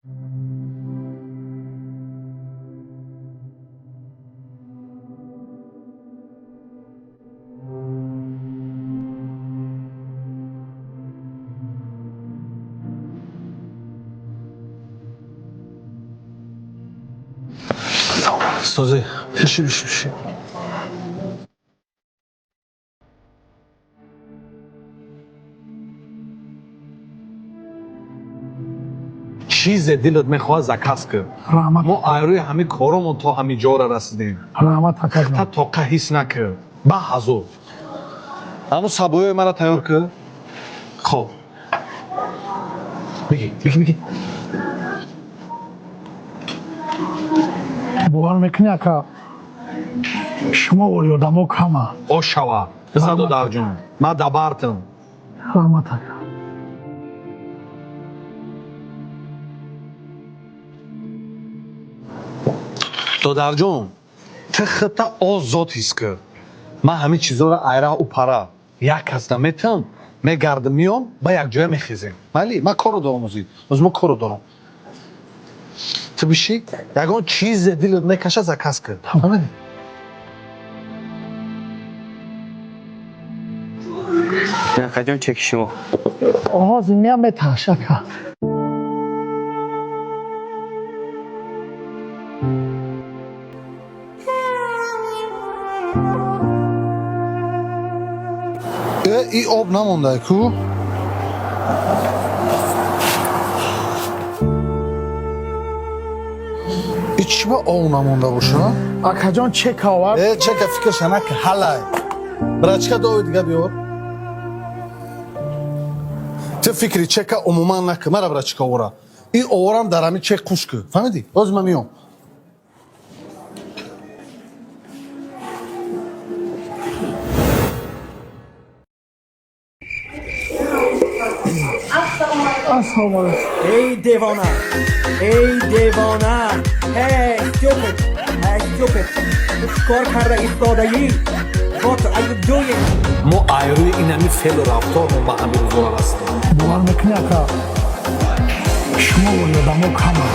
Сози, биши, биши, биши. Чизе дилат мехоҳад, заказ кун. Раҳмат. Мо айрӯи ҳамин коромон то ҳамин ҷора расидем. Раҳмат, акаҷон. Та тоқа ҳис накун, ба ҳазор. Ҳамун сабоёи мара тайёр кун. Хоб, бигӣ, бигӣ, бигӣ. Бовар мекунӣ, ака, шумо ори одамо кама. Ошава, бизан, додарҷон, ман дабартам. Раҳмат, ака. Додарҷон, ту худта озод ҳис кун. Ман ҳамин чизоро айра упара як кас наметам, мегардам, меом, ба якҷоя мехезем. Майли, ман корро дорам, озид оз мо корро дорам. Ту биши, ягон чизе дилат мекаша, заказ кун. Фаҳмидӣ? Акаҷон, чеки шумо. Ҳозир меам, меташ, ака. Э, и об намонда ку? И чӣ ба об намонда боша? Акаҷон, чек овард. Э, чека фикрша нака, ҳалай. Брачка дови дига биёр. Ту фикри чека умуман нака, мара брачка овора. И оворам дар ҳамин чек қуш ку. Фаҳмидӣ? Ҳозир ман меом. Ассалому алайкум. Эй, девона! Эй, девона! Hey, stupid! Hey, stupid! Ту чикор карда истодаӣ? What are you doing? Мо айрӯи ин ҳамин феълу рафтормо ба ҳамин рӯзора расидем. Бовар мекунӣ, ака, шумо ори одамо кама.